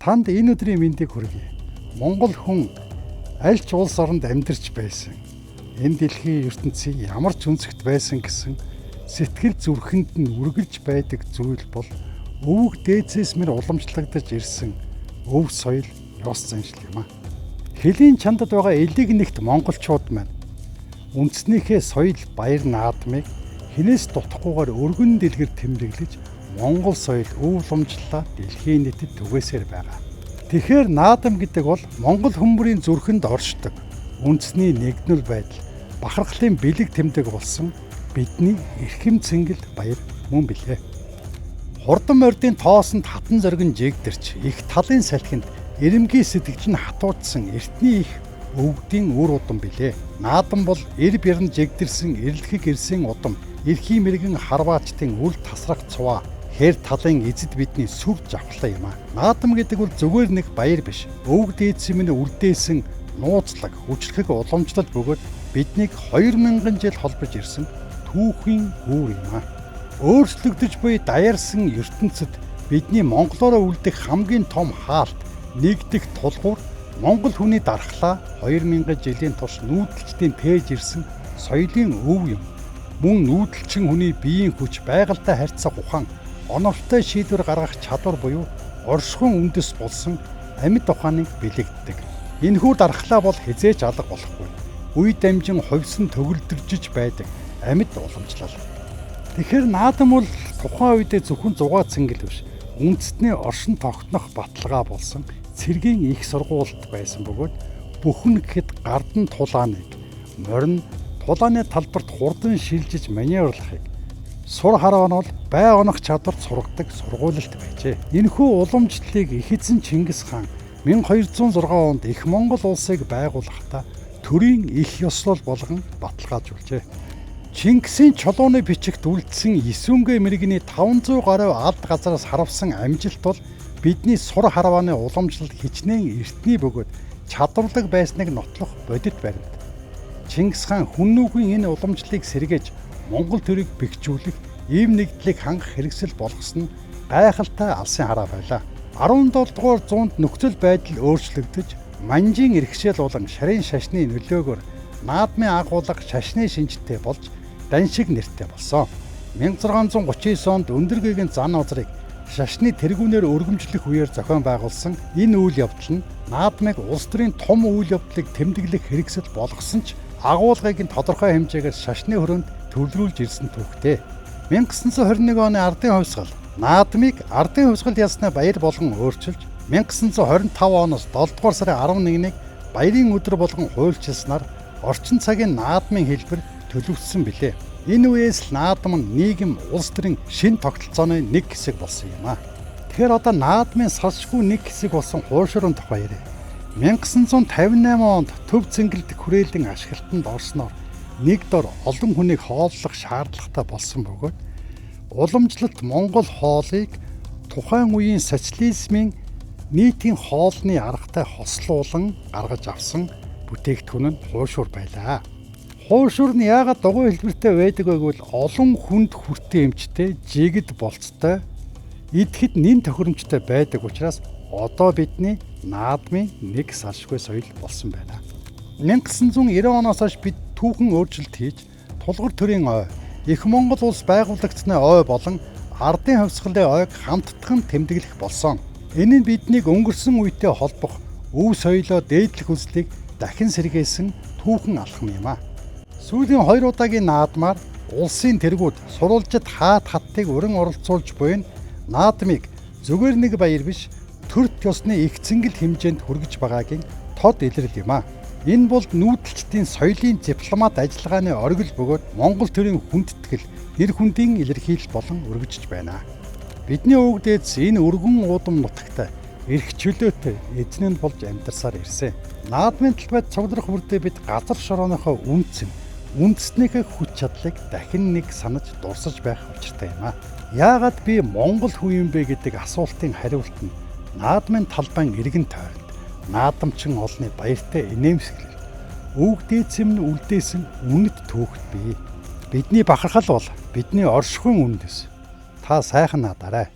Танд энэ өдрийн мэндийг хүргэе. Монгол хүн аль ч улс оронд амьдарч байсан, энэ дэлхийн ертөнцийн ямар ч өнцөгт байсан гэсэн сэтгэл зүрхэнд нь үргэлж байдаг зүйл бол өвөг дээдсээс минь уламжлагдаж ирсэн өв соёл, ёс заншил юм аа. Хөлийн чандад байгаа элэг нэгт монголчууд маань үндснийхээ соёл баяр наадмыг хинээс дутахгүйгээр өргөн дэлгэр тэмдэглэж Монгол соёл өв уламжлалаа дэлхийн нийтэд түгээсээр байгаа. Тэгэхээр наадам гэдэг бол монгол хүмүүрийн зүрхэнд оршдог үндэсний нэгднэл байдал, бахархлын бэлэг тэмдэг болсон бидний эрхэм цэнгэл баяр мөн билээ. Хурдан мордын тоосонд хатан зоригн жигдэрч, их талын салхинд эрэмгийн сэтгэл нь хатуудсан эртний их өвгдийн үр удам билээ. Наадам бол эр бэрэн жигдэрсэн эрлэхэг ирсэн удам, эрхийн мэрэгэн харваачдын үл тасрах цуваа, хэр талын эзэд бидний сүр жавхлаа юм аа. Наадам гэдэг бол зүгээр нэг баяр биш. Өвөг дээдсийн минь үлдээсэн нууцлаг, хүчлэхэг уламжлал бөгөөд биднийг 2000 жил холбож ирсэн түүхийн гүүр юм аа. Өөрчлөгдөж буй даяарсан ертөнцид бидний монголоороо үлдэх хамгийн том хаалт, нэгдэх тулгуур монгол хүний дархлаа 2000 жилийн турш нүүдэлчдийн тээж ирсэн соёлын өв юм. Мөн нүүдэлчин хүний биеийн хүч, байгальтай харьцах ухаан, оновчтой шийдвэр гаргах чадвар буюу оршихуйн үндэс болсон амьд ухааныг бэлэгддэг. Энэхүү дархлаа бол хэзээ ч алга болохгүй. Үе дамжин хувьсан төгөлдржиж байдаг амьд уламжлал. Тэгэхээр наадам бол тухайн үедээ зөвхөн зугаа цэнгэл биш, үндэстний оршин тогтнох баталгаа болсон цэргийн их сургуульд байсан бөгөөд бүхэн гэхэд гардан тулааныг, морин тулааны талбарт хурдан шилжиж маневрлахыг, сур хараа нь бол бай онох чадварт сургадаг сургуульд байжээ. Энэхүү уламжлалыг их эзэн Чингис хаан 1206 онд их Монгол улсыг байгуулахдаа төрийн их ёслол болгон баталгаажуулжээ. Чингисийн чулууны бичигт үлдсэн Есүнгэ мэрэгний 500 гаруй алд газараас харавсан амжилт бол бидний сур харвааны уламжлал хичнээн эртний бөгөөд чадварлаг байсныг нотлох бодит баримт. Чингис хаан хүннүүгийн энэ уламжлалыг сэргээж Монгол төрийг бэхжүүлэх, ийм нэгдлийг хангах хэрэгсэл болгосон нь гайхалтай алсын хараа байлаа. 17 дугаар зуунд нөхцөл байдал өөрчлөгдөж, манжийн эрхшээл болон шарын шашны нөлөөгөөр наадмын агуулга шашны шинжтэй болж даншиг нэртэй болсон. 1639 онд Өндөргэгийн зан озрыг шашны тэргүүнээр өргөмжлөх үеэр зохион байгуулсан энэ үйл явдал нь наадмыг улс төрийн том үйл явдлыг тэмдэглэх хэрэгсэл болгосон ч агуулгыг нь тодорхой хэмжээгээр шашны хөрөнд төвлөрүүлж ирсэн түүхтэй. 1921 оны ардын хувьсгал наадмыг ардын хувьсгал ялсны баяр болгон өөрчилж 1925 оноос 7 дугаар сарын 11-нийг баярын өдөр болгон хуульчилснаар орчин цагийн наадмын хэлбэр төлөвлөсөн билээ. Энэ үеэс л наадам нь нийгэм улс төрийн шин тогтолцооны нэг хэсэг болсон юм аа. Тэгэхээр одоо наадмын салшгүй нэг хэсэг болсон хуушурын тухай яриа. 1958 онд төв цэнгэлдэх хүрээлэн ашиглалтанд орсноор нэг дор олон хүнийг хооллох шаардлагатай болсон бөгөөд уламжлалт монгол хоолыг тухайн үеийн социализмын нийтийн хоолны аргатай хослуулан гаргаж авсан бүтээгдэхүүн нь хуушуур байлаа. Хуушуур нь яагаад дугуй хэлбэртэй байдаг вэ гэвэл олон хүнд хүртэн эмчтэй, жигд болцтой, идэхэд нэн тохиромжтой байдаг учраас одоо бидний наадмын нэг салшгүй соёл болсон байна. 1990 оноос хойш бид түүхэн өөрчлөлт хийж тулгар төрийн ой, их Монгол улс байгуулагдсаны ой болон ардын хувьсгалын ойг хамттхан тэмдэглэх болсон. Энэ нь биднийг өнгөрсөн үетэй холбох өв соёлоо дээдлэх үзлийг дахин сэргээсэн түүхэн алхам юм аа. Сүүлийн хоёр удаагийн наадмаар улсын тэргүүд сурвалжид хаат хаттыг уран оролцуулж буй нь наадмыг зүгээр нэг баяр биш, төрт ёсны их цэнгэл хэмжээнд хүргэж байгаагийн тод илрэл юм аа. Энэ бол нүүдэлчдийн соёлын дипломат ажиллагааны оргил бөгөөд Монгол төрийн хүндэтгэл, нэр хүндийн илэрхийлэл болон өргөжж байна. Бидний өвөг дээдс энэ өргөн уудам нутагт эрх чөлөөтэй эзэн нь болж амьдарсаар ирсэн. Наадмын талбайд цугларах бүрдээ бид газар шорооныхоо үнцэн, үндэснийхээ хүч чадлыг дахин нэг санаж дурсаж байх учиртай юм аа. Яагаад би монгол хүн юм бэ гэдэг асуултын хариулт нь наадмын талбайн эргэн тойронд наадамчин олны баяртай инээмсэглэл, өвөг дээдсэм нь үлдээсэн үнэт түүхт бий. Бидний бахархал бол бидний оршихуйн үндэс. Та сайхан наадаарай.